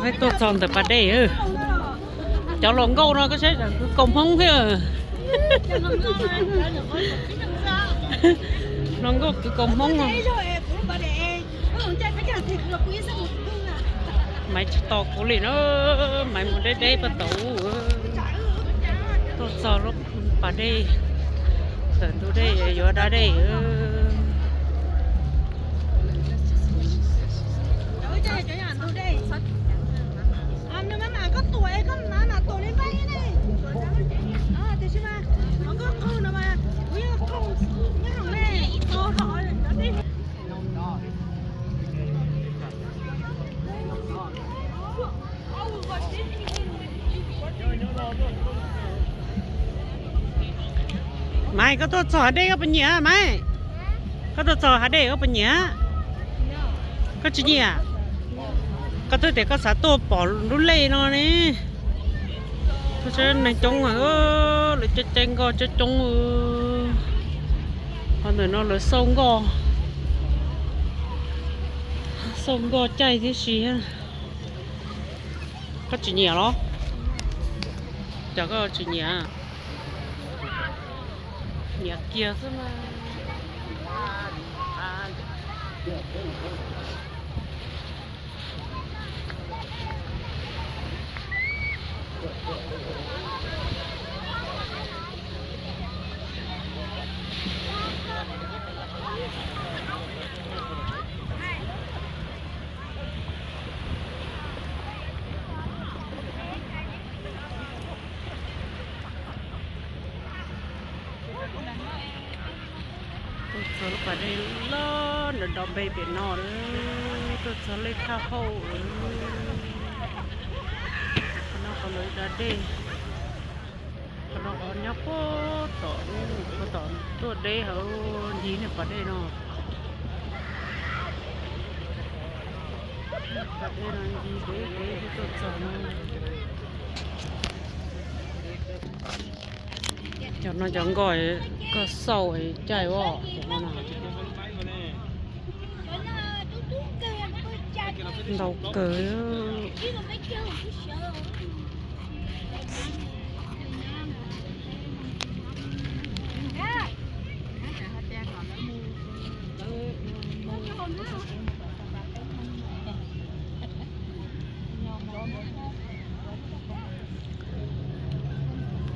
Tuaj txog ntawm pas dej, cov hluas nkauj no koj saib kwv kaus Hmoob thiab. Hluas nkauj kwv kaus Hmoob no. Maiv tsis tos kuv li na, Maiv mus deb deb pag tau. Tuaj txog lub pas dej, tawm ntug dej yuav da dej. Maiv, koj tuaj txog hav dej koj puas nyiam Maiv? Koj tuaj txog hav dej koj puas nyiam? Koj tsis nyiam? Koj twb tias koj xav tuaj pom lub lej no ne. Koj saib neeg coob, lawv caij caij nkoj coob coob. Qhov ntawm no lawv xauj nkoj, xauj nkoj caij tib si. Koj tsis nyiam los? Cas koj tsis nyiam? Nyiam kiag xwb mas. Tuaj txog lub pas dej loj nrov nrov npe pem no lawm, tuaj txog lej thaj hauj lawm. Qhov no qhov lawv da dej, qhov no qhov nyob puag tom, puag tom tuaj deb hauv ncig niag pas dej no. Pas dej no ncig deb deb tuaj txog no. Cov no cov nkoj koj xauj caij os. Ntau kawg.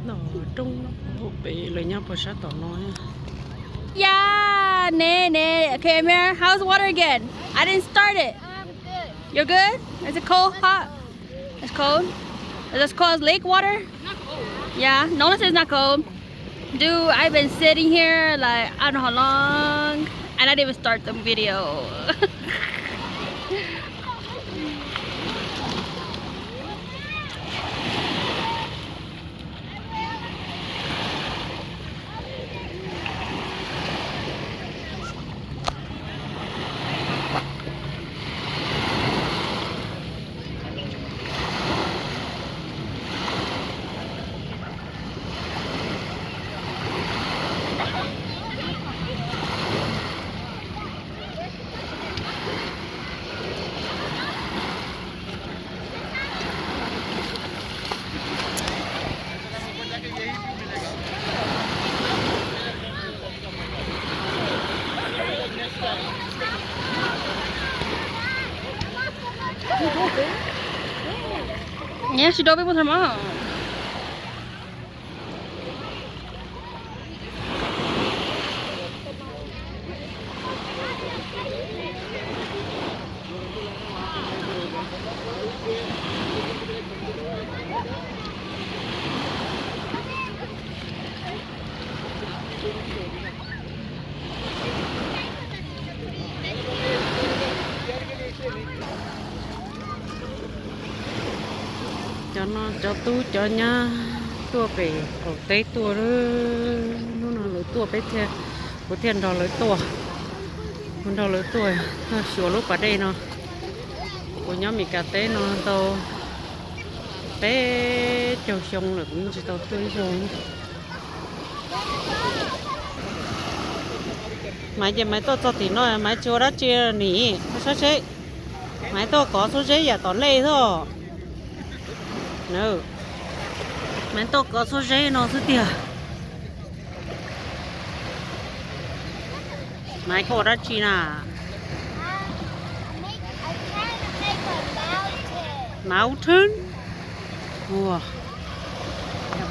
Nom roob hauv pes lawv nyob puag sab tom no. Yeah, ne, ne. Okay, Amir, how's the water again? I didn't start it. You're good? Is it cold? Hot? It's cold? Is it as cold as lake water? Yeah, no one says not cold. Dude, I've been sitting here like I don't know how long, and I didn't even start the video. Nyab tsis dau peb muab thas mov. Cov no cov tub cov nyab tuaj pem qaum teb tuaj. Hnub no lawv tuaj peb thiaj, kuv thiaj nrog lawv tuaj, kuv nrog lawv tuaj xyuas lub pas dej no. Kuv nyob Mes Kas teb no tau peb caug xyoo lawm kuv yeej tsis tau tuaj ib zaug. Maiv ces Maiv tuaj txog tim no Maiv tsis ua dab tsi nim, koj saib seb. Maiv tuaj kov txhua zeb yam tom lej xwb. Maiv tuaj kov txhua zeb no xwb tiag. Maiv koj ua dab tsi na? Mountain. Ua,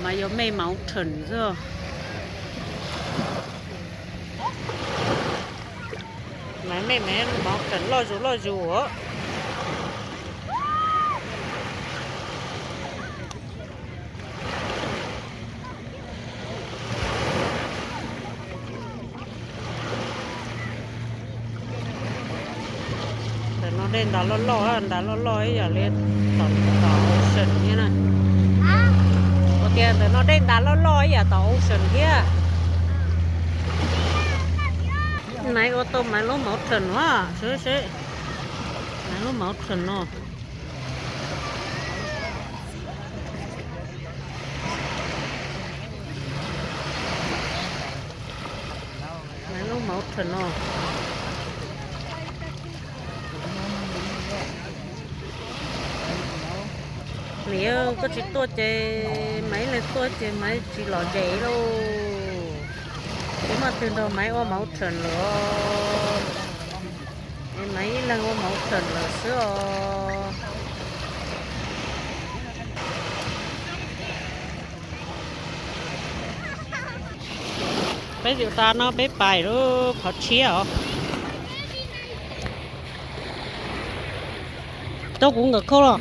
Maiv yuav make mountain xwb. Maiv make mountain loj zus loj zus. Ntawm no dej ntas loj loj, ntas loj loj ib yam li tom ocean thiab na. Ua tias ntawm no dej ntas loj loj ib yam tom ocean thiab. Maiv ua tau Maiv lub mountain no, seb seb, Maiv lub mountain no. Maiv lub mountain no. Nws yog koj tsis tuaj ces Maiv ib leeg tuaj ces Maiv tsis lom zem lauj. Tsis muaj twg nrog Maiv ua mountain lawm. Es Maiv ib leeg ua mountain lawm xwb os. Peb tsis tas no peb pais lub qhov tshiab os. Rau kuv nkawm khau los.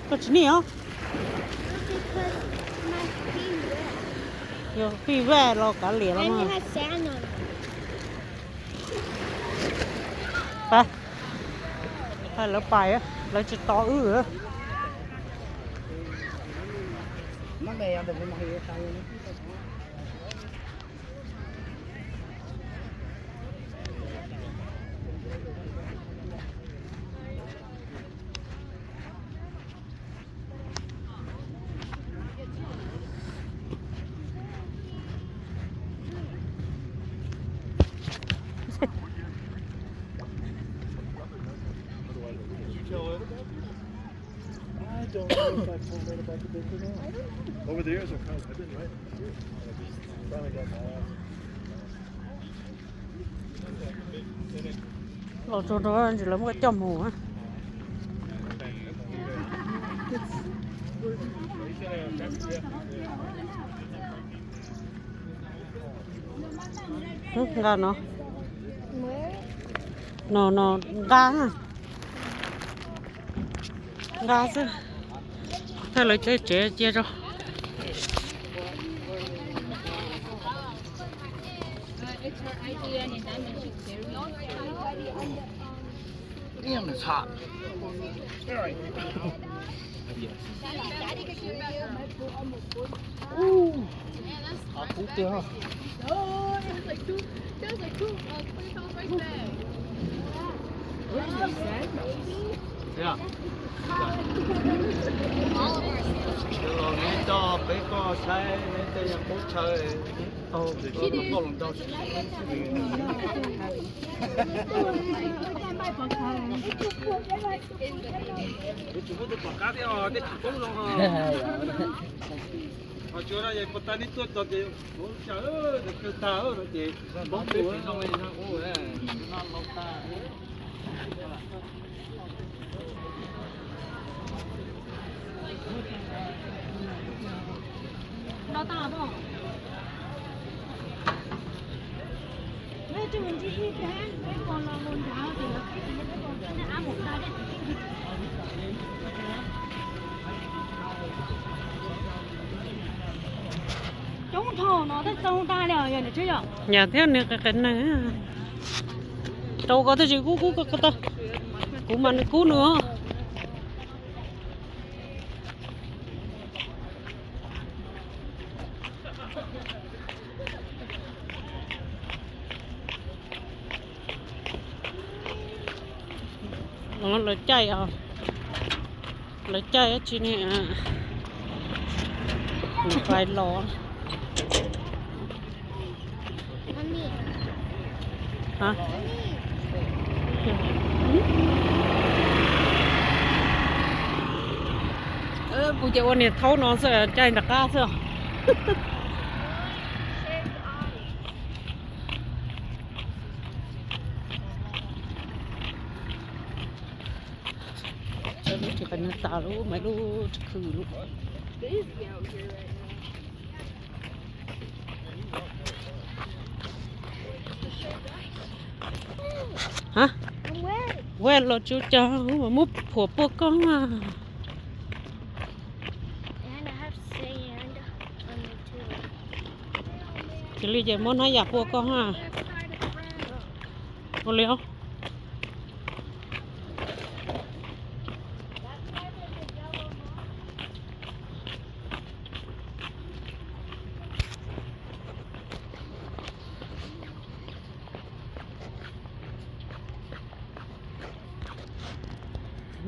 Koj tsis nim os. Yog pij vaj los kav liam los mas. Pab, lawv pais, lawv tsis tos wb. I don't know if I pulled out a bunch of this or not. Over the years, I've kind of, I've been right here. I just finally got my ass. Los txog rau ntsis lawv muab coj mus. Nqa no. No no, nqa na. Nqa xwb. Thawj lawv tsev tsev cia rau. Damn, it's hot. All right. Qhov kub tiag. Yeah. Los neb coj peb koj saib neb tej nyuag qub chaw tau koj los ntau. Tsis pub tus pom qab thiab os, tej tsis pub no. Ho tsuav no yog puas tas neb tuaj txog ces hauv tsawg kawg tag no ces poob tus no. Coob dhau no thiab txaus tas li os, yog thiab nws qias qias neeg. Rau koj thiaj tsis kub kub koj tau. Kuv mas nws kub nws os. Lawv caij os, lawv caij dab tsi ne, nws pais los. Hả? Kuv ces ua niag thaub no xwb, caij nram qab xwb. Lub tsis qas nws tas lub, maiv lub tsis khw lub. Hab, ua los tsuv cas mas muab phuam puaj koj. Tsis li ces muab hnab yam puaj koj ha. Ua li os.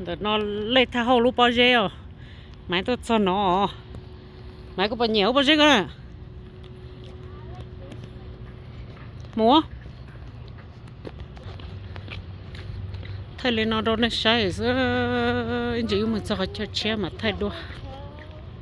Ntawm no lej thaj hauj lub pob zeb os. Maiv tuaj txog no. Maiv, koj puas nyiam lub pob zeb ko na? Mus. Thaij li no rau nej saib xwb, ib ntsis wb mus txog qhov chaw tshiab mas thaij dua.